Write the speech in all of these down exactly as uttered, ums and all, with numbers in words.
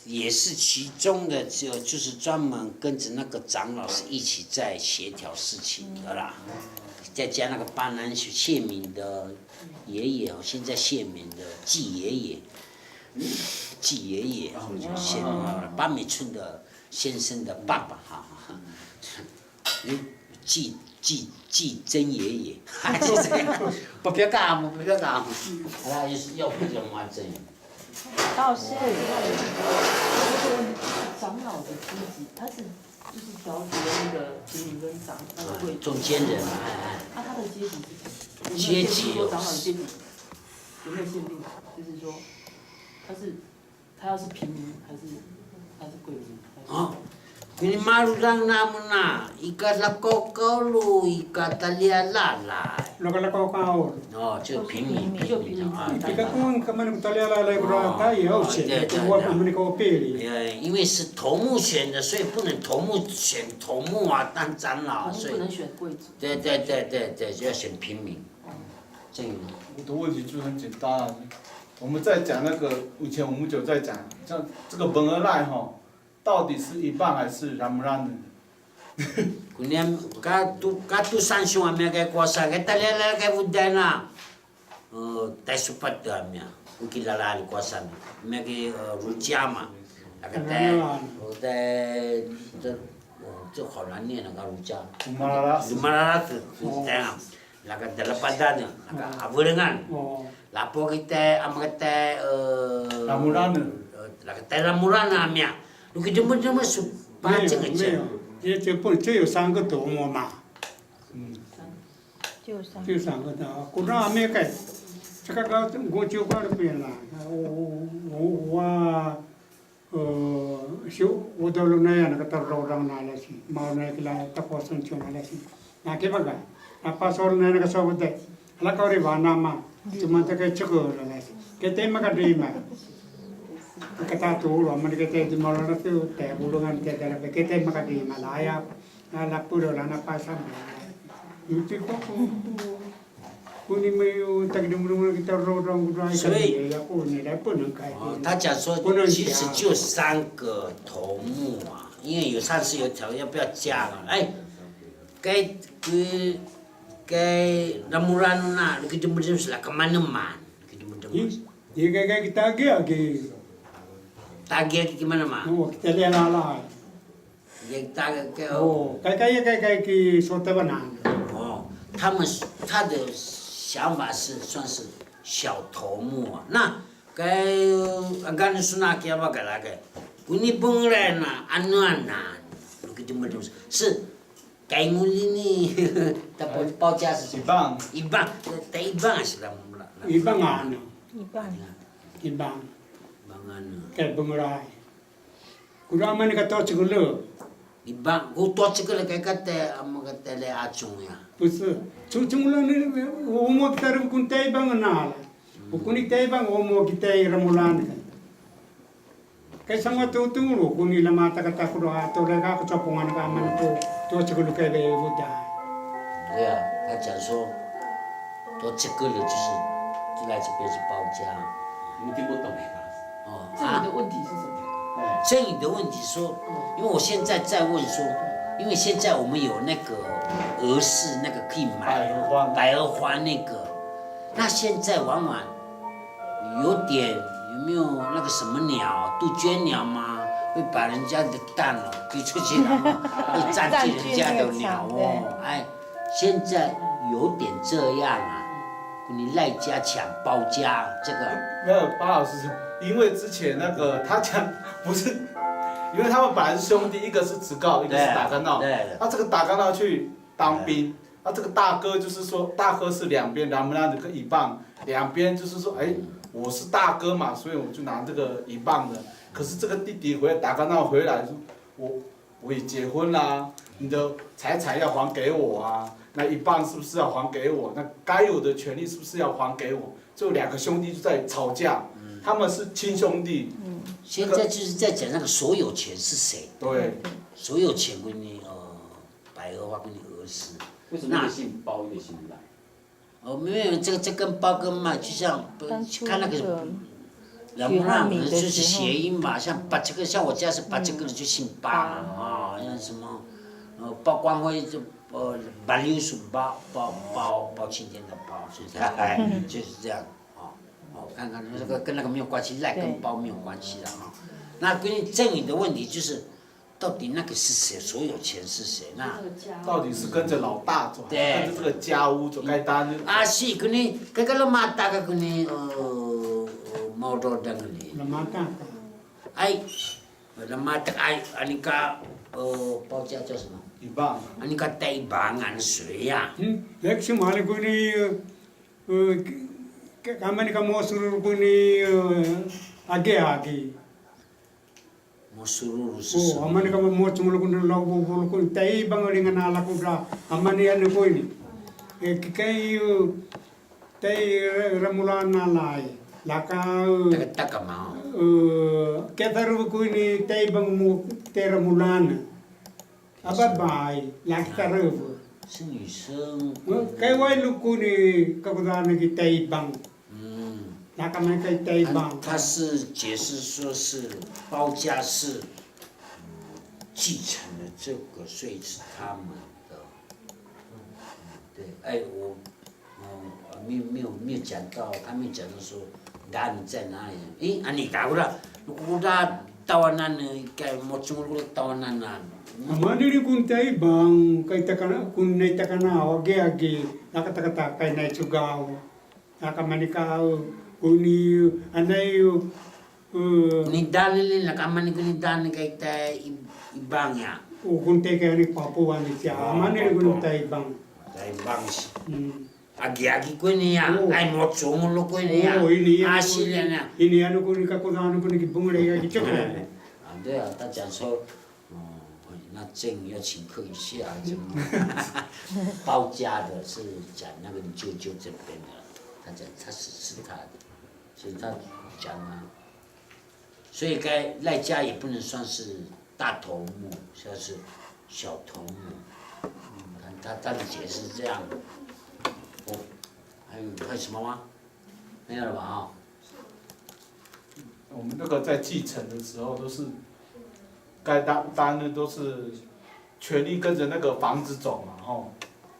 也是其中的，就，就是专门跟着那个长老是一起在协调事情的啦。再加那个巴南谢敏的爷爷哦，现在谢敏的季爷爷，季爷爷，谢，巴美春的先生的爸爸哈。季，季，季曾爷爷，季曾爷爷，不，不要讲啊，不要讲啊，啊，就是要不讲完整。道士。长老的阶级，他是就是调节那个平民跟长那个贵族。中间人嘛，哎，哎。那他的阶级是什么？阶级有没有限定说长老的阶级有没有限定？就是说他是 他要是平民还是，还是贵族？还是 哦, ini marurang namuna, ika lakokolu, ika talialalai. Laka lakokolu. 哦, 就平民，就平民。平民啊。Ika ko kamani talialalai kura tai, au se, ko wa kamani ko pili. 因为是头目选的，所以不能头目选头目啊，当长老，所以。头目不能选贵族。对，对，对，对，对，就要选平民。 这个。我的问题就很简单啊，我们在讲那个，以前我们就在讲，像这个 Bengelai 哈，到底是 Ibang 还是 Ramuran？Kunia, katu, katu sansu amia ke kuasa, ke talialalai ke vudena. Eh, tai supat tu amia, uki lalali kuasa. Amia ke, eh, Rujama. Aka tai, oh, tai, tai, oh, tu kau nani na ka Ruja. Lumalarasu. Lumalarasu, oh. Laka talapadana, laka averengan. Lapo kita, amakata, eh, Lamurana. Laka talamuran amia. Lukidemedeme su pacengeceng. 没有，没有，也就不，只有三个头目嘛。嗯。只有三个。只有三个头，古早还没改，这个个，我就讲了别了，我，我，我， Eh, siu, udolunaya na katarorang na lasi, maunaya kila taposan siu na lasi. Na kebaga, na pasol na na kasobute, ala kauri vana ma, tumata ke chuku na lasi. Kete makadima. Katatu lo, mani kete di mala tu, te bulungan kete la, kete makadima laya, na lapuro la na pasam. Yuti ko ko. 所以，哦，他讲说，其实就三个头目啊，因为有上次有讲要不要加了，哎，该，该，该 Ramuran na, lukidemedem sila kamaneman, lukidemedem. Ih, dia kai kai kita agi agi. Tagi agi kamaneman. Oh, kita lihat lah lah. 哦，该，该，该，该，给说这个难。哦，他们，他的想法是算是小头目啊。那该，啊，刚才说那个，我跟那个，给你本来呢，安安难，给你们都是，是，该我给你，他报，报价是什么？一磅。一磅，呃，一磅是他们那，那。一磅啊，一磅。一磅。一磅啊，那。该本来。 Kudama ni katochikulu. Ibang, ku tochikulu kai kate, ama kate le achung ya. 不是，出，出了那，我们在这个kun tei bang na了。我跟你tei bang，我们给tei ramulan。Kai sama tu tu lo，kun ni lama takataku doa，to le ka kuchopongan ka man ko tochikulu kai be buta。对啊，他讲说，tochikulu就是就来这边是包家。你听不懂哎。 哦，这里的问题是什么？啊？这里的问题说，因为我现在在问说，因为现在我们有那个俄式那个可以买百合花。百合花那个，那现在往往有点，有没有那个什么鸟，杜鹃鸟吗？会把人家的蛋哦飞出去，然后会占据人家的鸟哦。占据那个场，对。哎，现在有点这样啊。 你赖家抢包家这个。没有，巴老师，因为之前那个他讲不是，因为他们本来是兄弟，一个是直告，一个是打干闹。对，对。那这个打干闹去当兵，那这个大哥就是说，大哥是两边，然后那个一棒，两边就是说，哎，我是大哥嘛，所以我就拿这个一棒的。可是这个弟弟回来打干闹回来说，我 我也结婚啦，你的财产要还给我啊，那一半是不是要还给我？那该有的权利是不是要还给我？就两个兄弟就在吵架，他们是亲兄弟。现在就是在讲那个所有权是谁。对。所有权归你，呃，百合花归你儿子。为什么一个姓包，一个姓赖？ 哦，没有，这个，这跟包跟卖，就像，当初看那个，那个 Lamurang 就是谐音吧，像巴这个，像我家是巴这个就姓巴嘛，啊，像什么，呃，曝光辉就，呃，巴六是包，包，包，包青天的包，是不是？哎，就是这样，哦，哦，看看那个跟那个没有关系，赖跟包没有关系了哈。那关于赠与的问题，就是到底那个是谁，所有权是谁？那到底是跟着老大走，还是对跟着这个家屋走？该单啊，是，可能，这个了嘛，大概可能，呃，呃，毛多的呢。 Lamataka. 哎，那么这个哎，啊，那个，呃，保家叫什么？一半。啊，那个代办啊，谁呀？ Hmm? Lek si mali kuni, uh, uh, kamani ka mosururu kuni, uh, agi agi. Mosururu Oh, susu. amani ka mosururu kuni lau bubulu kuni tai bangalinga na lakudra. Amani anu kuni. E kikai, uh, tai ra-, ramulana lai. Laka, uh, Takataka ma. Uh, ketaruvu kuni tai bang mu te ramulana. Ababai, laki taruvu. 是女生。 Kai wai lu kuni kakudana ki tai bang. 嗯。 Laka mai kai tai 他 bang. 他是解释说是包家是，嗯，继承了这个，所以是他们的。嗯，对，哎，我，嗯，没有没有没有讲到，他没有讲到说答案在哪里。诶，啊，你搞不到，如果他 tawanan, kai mo cungul tawanan. Amani ni kun tai bang, kai takana, kun nai takana, agi agi, laka takataka kai nai cugau. Laka mani ka, kuni, anai, uh, Ni dalili na kamani kuni dani kai tai i-, ibang ya. Kun tai kai ni papu wani cia, amani ni kun tai bang. Tai bang si. Hmm. Agi agi kuni ya, Oh. Ai mo cungul kuni ya. Oh, ini ya. Asli ya. Ini anu kuni kakudanu kuni ki bungre ya ki cokre. 啊，对啊，他讲说，哦，那这样要请客一下，怎么？包家的是讲那个你舅舅这边的，他讲他是是他的，所以他讲啊，所以该赖家也不能算是大头目，算是小头目。嗯，他他他的解释是这样的。哦，还有还有什么吗？没有了吧？哈。 我们那个在继承的时候都是，该当当然都是权利跟着那个房子走嘛，吼，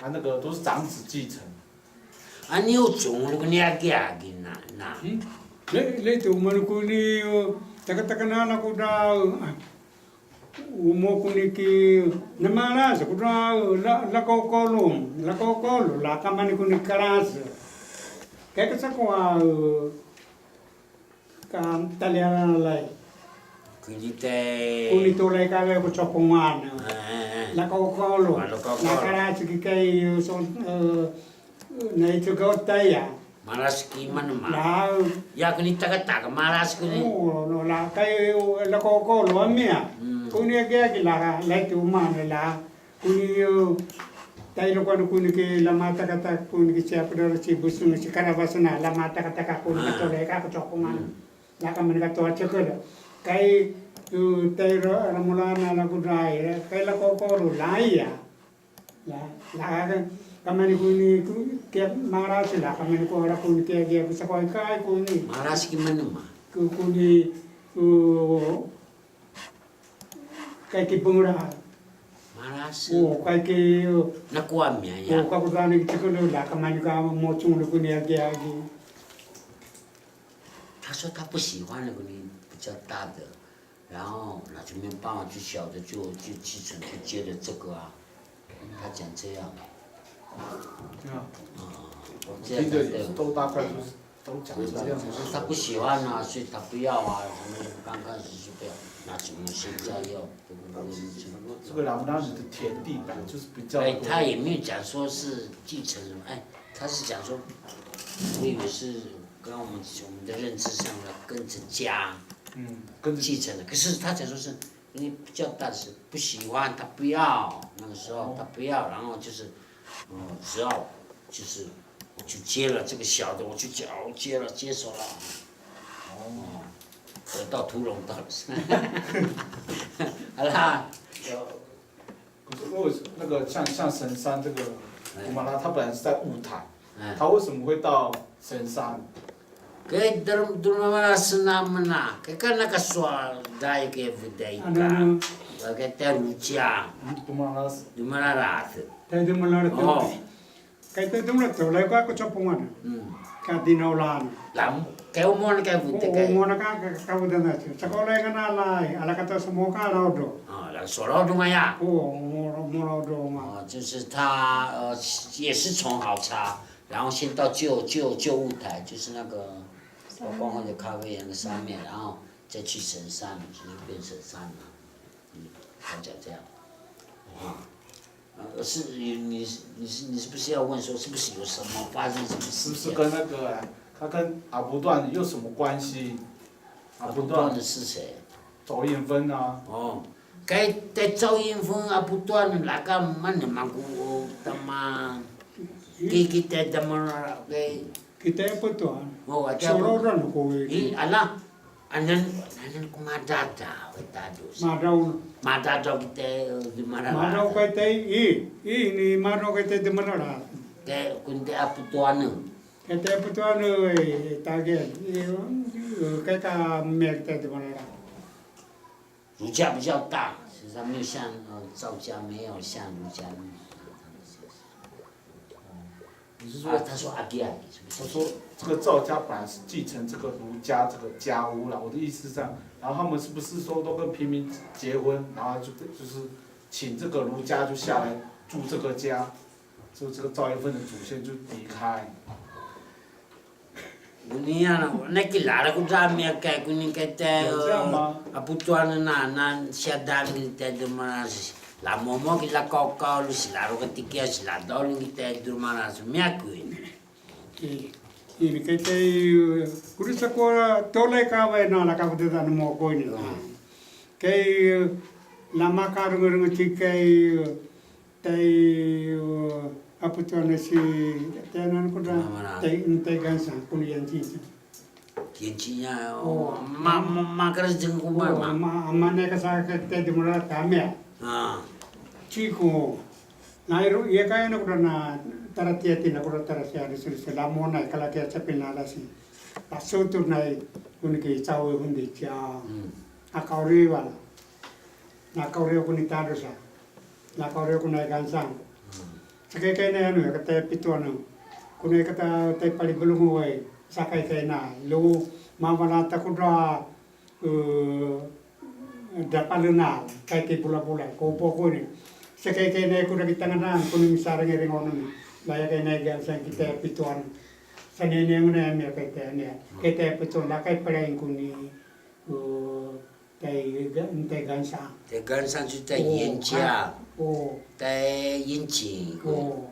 啊，那个都是长子继承。 Ani ucung lu kuni agi agi na na. Hmm? Le le tu manu kuni, uh, takataka na la kuda, uh, ah. Umo kuni ki namala sa kuda, uh, la la kokolu, la kokolu, la kamani kuni karasa. Kaya ka sa kua, uh, Ka taliana lai. Kuni te. Kuni to lai ka ko copongana. Eh, eh, eh. La kokolo. La kokolo. La karaci ki kai so, eh, na itu kau taya. Malas ki manuma. La. Ya kuni takataka malas kuni. Oh, no la kai la kokolo amia. Hmm. Kuni agi agi la la itu mana la. Kuni, eh, tailo kua kuni ki lamatakataka kuni ki sia kudara si busu si karabasana lamatakataka kuni ka tole ka ko copongan. La kamani ka toa cekela. Kai, eh, tailo ramulana la kudai, kai la kokoro la ia. La, la kamani kuni ku ke marasi la kamani ko la kuni ke ke sa ko kai kuni. Malas ki manuma. Ku kuni, eh, Kai ki pengera. Malas. Oh, kai ki, oh, Na kuamia ya. Ka kutane ki cekele la kamani ka mo cunga kuni agi agi. 他说他不喜欢那个你比较大的，然后那就没有办法，就小的就就继承就接着这个啊，他讲这样。对啊，啊，我这样才对听着也。是都大概都是都讲这样子。他不喜欢啊，所以他不要啊，什么刚开始是不要，那怎么现在要？这个 Ramnani 的田地本来就是比较哎，多。他也没有讲说是继承什么，哎，他是讲说，我以为是跟我们我们的认知上的跟着家嗯，跟着继承的，可是他讲说是因为比较大的是不喜欢，他不要，那个时候他不要，然后就是，嗯，只要就是我就接了这个小的，我就接接了接手了，哦，得道屠龙道了，好啦，可是如果是那个像像神山这个哎古马拉，他本来是在雾台，嗯。他为什么会到神山？ Ke der-, dermalase namana, ke kana ka soa dai ke vedai ka. Ano, ano. Ke te rucia. Dermalase. Dermalase. Te dermalase. Oh. Ke te dermalase, lai ka ko copungan. Hmm. Ka dinaulana. Lam, ke umona ke vute ke. Umona ka, ka, ka vute na. Sa ko lai kana lai, ala ka to sa mo ka raudo. Ah, la so raudo nga ya. Oh, mo, mo raudo nga. 哦，就是他，呃，也是从好茶，然后先到旧，旧，旧物台，就是那个 包括或者咖啡园的上面，然后再去神山，就是变神山了。嗯，好讲这样。啊，呃，是，你，你是，你是不是要问说，是不是有什么发生什么事件？是不是跟那个，他跟阿不断有什么关系？阿不断。阿不断的是谁？赵燕芬啊。哦，该，该赵燕芬阿不断，那个蛮，蛮古，他妈，给，给，给他们，给 Kita e Aputuan. Oh, ake Aputuan. Sororo no ko i. I, ala. Anan, anan ko madada, we tadus. Madau. Madada kita, eh, di madada. Madau kita i, i, ni madau kita di madada. Ke, kunte Aputuan. Kita Aputuan, eh, tage. I, eh, ke ka me kita di madada. 儒家比较大，实际上没有像，呃，赵家没有像儒家那么大。你是说，啊，他说阿基阿基，是不是？他说这个赵家本来是继承这个儒家这个家屋啦，我的意思是这样。然后他们是不是说都跟平民结婚，然后就，就是请这个儒家就下来住这个家？ 就这个赵一芬的祖先就离开。Kuni ana, na kilala ko dra mia kai kuni kai te, 有这样吗？ Aputuan na, na siya dami te dumana si. La momo kila kau kau lu sila ro katikia sila dolu ki te dumana si mia kui. I, i kai te, kuri sa ko tolai ka vai na la ka vute dan mo ko ni. Hmm. Kai, la maka rungu rungu ti kai, Tai, uh, Aputuan si, tai nan ko dra, tai, tai gansa, kuni yan cinta. Yan cinta, oh, ma, ma, ma, kara jeng ko ma, ma. Ma, ma, ne ka sa ka tai di mura kami. Ah. Chiku, na iru, ia kaya na ko dra na, tara tia tina ko dra tara sia di suri sila mo na, kala tia sapil na la si. Pasotur na, kuni ki cawe hundi tia. Hmm. Akauri wala. Na kaureo kuni tadosa. Na kaureo kunai gansang. Hmm. Sa kaikai na anu, kata pituan. Kunai kata tai pali bulungu wai. Sa kaikai na. Lu mamalata kudra, eh, dapalena, kaikai bula-bula. Ko upo kuni. Sa kaikai na kudra kitanganan, kuni misarang ringonan. Laya kai na gansang kita pituan. Sa nene nguna mi kaita ne. Kita pituan, la kai pala kuni. Eh, Tai ga-, tai gansang. Tai gansang 就在原家。哦。Tai 原籍。哦。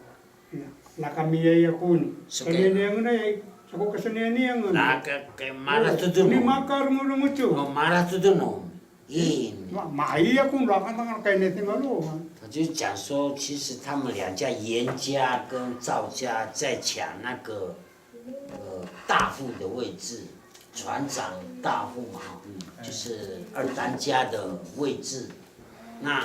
Na, la kami ya ya kun. Sake. Sanianiangan na ya, sako ka sanianiangan. Na ka, ka mara tutuno. Ni maka rungu-rungu tu. Oh, mara tutuno. In. Ma, ma iya kun la kan tangan kai ne tingalo. 他就讲说，其实他们两家，严家跟赵家在抢那个 呃，大户的位置，船长大户嘛，哈，嗯，就是二当家的位置，那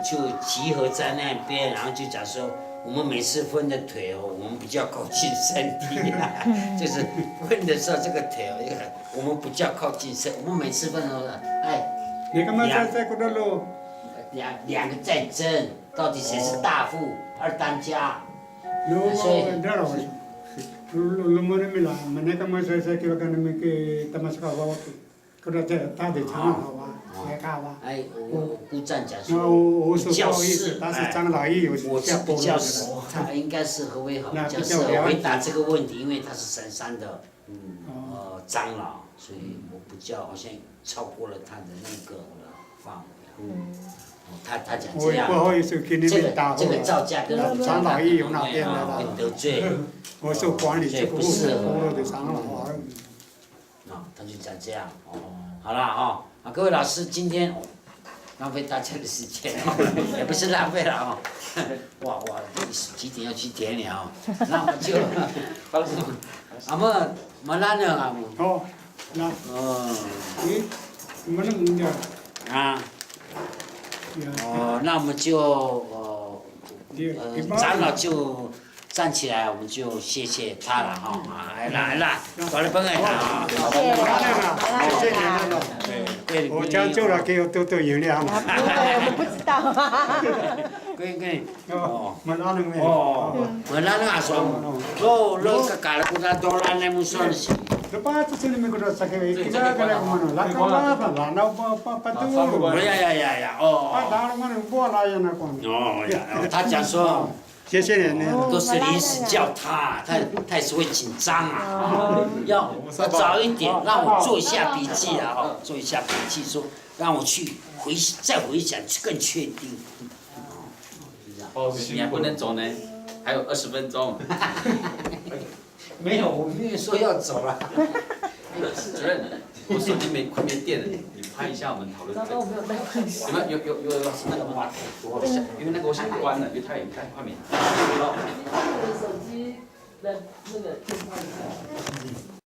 就集合在那边，然后就讲说，我们每次分的腿哦，我们比较靠近山地啊，就是分的时候这个腿哦，这个我们比较靠近山，我们每次分的时候，哎，你干嘛在，两，在这个路？两，两个在争，到底谁是大户，哦，二当家？ Lu, 所以， daro. Lu, lu, lu mo ne mila, maneka mo sa sa ki wa kana mi ki tamasa ka wa ki. Ko da te, ta de chang la wa, ya ka wa. 哎，我，我姑丈讲说，那我，我是不好意思，比较适合，他是长老，也有，哎，我是比较适合，他应该是何为好，那比较适合回答这个问题，因为他是神山的，嗯，哦，呃，长老，所以我比较好像超过了他的那个范围啊。嗯。哦，他，他讲这样，我也不好意思给你们打扰了。这个，这个赵家跟长老也有那边的啦。会得罪。我是管理这个部分部落的长老啊。啊，他就讲这样，哦，好啦，哦，啊，各位老师，今天，哦，浪费大家的时间，也不是浪费了，哦。哇，哇，几点要几点了，哦？那我们就，好了，那么，没了呢，啊，我们 哦，那，嗯。诶，你们那么讲。啊。哦，那我们就，呃，呃，长老就站起来，我们就谢谢他了哈。啊，来啦，来啦，搞得分给他啊。谢谢你们了。对，对，我讲究了，给我多多原谅。我们不知道。可以，可以。哦，哦，我们拉那个。哦，我们拉那个说，哦，哦。哦，那个搞了不知道多拉那么算是。Lepas tu sini minggu dah sakit, kita kena ke mana? Lakau apa? Lana apa, apa, apa tu? 哦，呀，呀，呀，呀，哦，哦。啊，dah mana buat lah yang nak. 哦，呀，哦，他讲说， 谢谢你。都是临时叫他，他，他也是会紧张啊。哦。要，要早一点，让我做一下笔记啊，哦，做一下笔记，说让我去回，再回想，更确定。哦，你还不能走呢，还有二十分钟。 没有，我没有说要走了。主任，我手机没，快没电了，你拍一下我们讨论这个。有没有，有，有，有，有老师那个吗？我想，因为那个我想关了，因为太，太快没。手机的那个电话。